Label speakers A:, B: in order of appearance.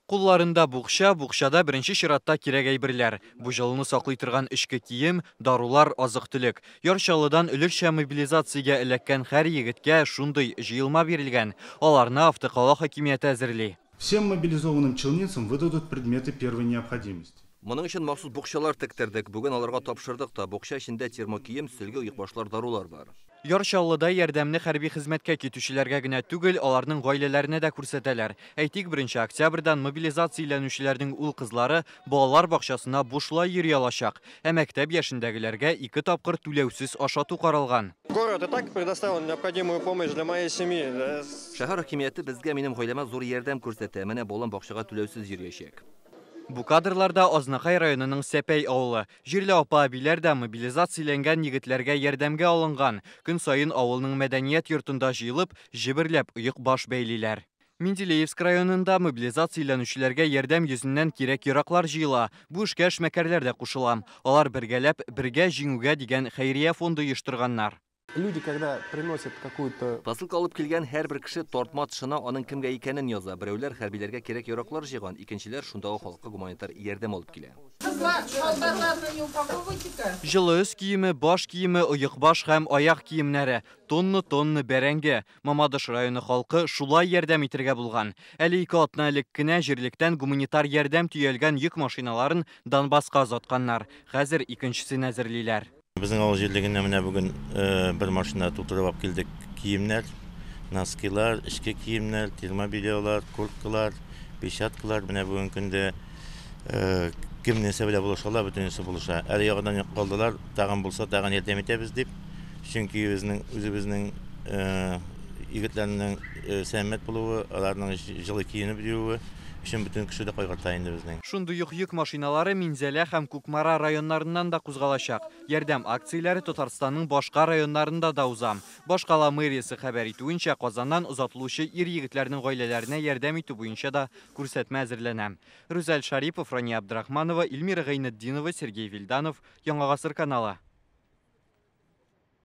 A: Кулларында букча, букчада беренче чиратта кирәк әйберләр. Бу җылыны саклый торган эчке кием, дарулар, азык-төлек. Яр Чаллыдан өлешчә мобилизациягә эләккән һәр егеткә шундый җыелма бирелгән. Аларны автокала хакимияте әзерли.
B: Всем мобилизованным челнинцам выдадут предметы первой необходимости.
C: Моның өчен махсус букчалар тектердек. Бүген аларга тапшырдык та. Букча эчендә термокием, сөлге, оекбашлар, дарулар бар.
A: Яр Чаллыда ярдәмне хәрби хезмәткә китүчеләргә генә түгел, аларның гаиләләренә дә күрсәтәләр. Әйтик, 1 октябрьдан мобилизацияләнүчеләрнең ул-кызлары балалар бакчасына бушлай йөри алачак. Ә мәктәп яшендәгеләргә 2 тапкыр түләүсез ашату каралган.
D: Город и так предоставил необходимую помощь для моей семьи.
C: Шәһәр хакимияте безгә, минем гаиләмә зур ярдәм күрсәтә. Менә балам бакчага түләүсез йөриячәк.
A: Бу кадрларда Азнакай районының Сәпәй авылы. Җирле апа-әбиләр дә мобилизацияләнгән егетләргә ярдәмгә алынган. Көн саен авылның мәдәният йортында җыелып, җеберләп оек баш бәйлиләр. Менделеевск районында мобилизацияләнүчеләргә ярдәм йөзеннән кирәк-яраклар җыела. Бу эшкә эшмәкәрләр дә кушыла. Алар бергәләп бергә җиңүгә дигән хәйрия фонды оештырганнар.
E: Люди, когда приносят какую-то
C: Посылка алып килгән һәрбер кеше тартма тышына аның кемгә икәнен яза. Берәүләр хәрбиләргә кирәк-яраклар җыйган, икенчеләр шундагы халыкка гуманитар ярдәм алып килә.
F: Кызлар, чалбарларны не упаковывайте-ка.
A: Җылы өс киеме, баш киеме, оекбаш һәм аяк киемнәре, тонна-тонна бәрәңге. Мамадыш районы халкы шулай ярдәм итергә булган. Әле 2 атна элек кенә җирлектән гуманитар ярдәм төялгән йөк машиналарын Донбасска озатканнар. Хәзер икенчесен әзерлиләр.
G: Безнең авыл җирлегенә менә бүген бер машина тутырып алып килдек киемнәр, носкилар, эчке киемнәр, термобельелар, курткалар, перчаткалар. Менә бүгенге көндә кем нәрсә белән булыша ала, бөтенесе булыша. Әле яңадан калдылар, тагын булса тагын ярдәм итәбез дип. Чөнки безнең үзебезнең егетләрнең сәламәт булуы, аларның җылы киенеп йөрүе өчен бөтен кеше дә кайгырта инде безнең.
A: Шундый ук йөк машиналары Минзәлә һәм Кукмара районнарыннан да кузгалачак. Ярдәм акцияләре Татарстанның башка районнарында да уза. Башкала мэриясе хәбәр итүенчә, Казаннан озатылучы ир-егетләрнең гаиләләренә ярдәм итү буенча да күрсәтмә әзерләнә. Рүзәл Шарипов, Рания Абдрахманова, Эльмира Гайнетдинова, Сергей Вильданов, Яңа Гасыр каналы.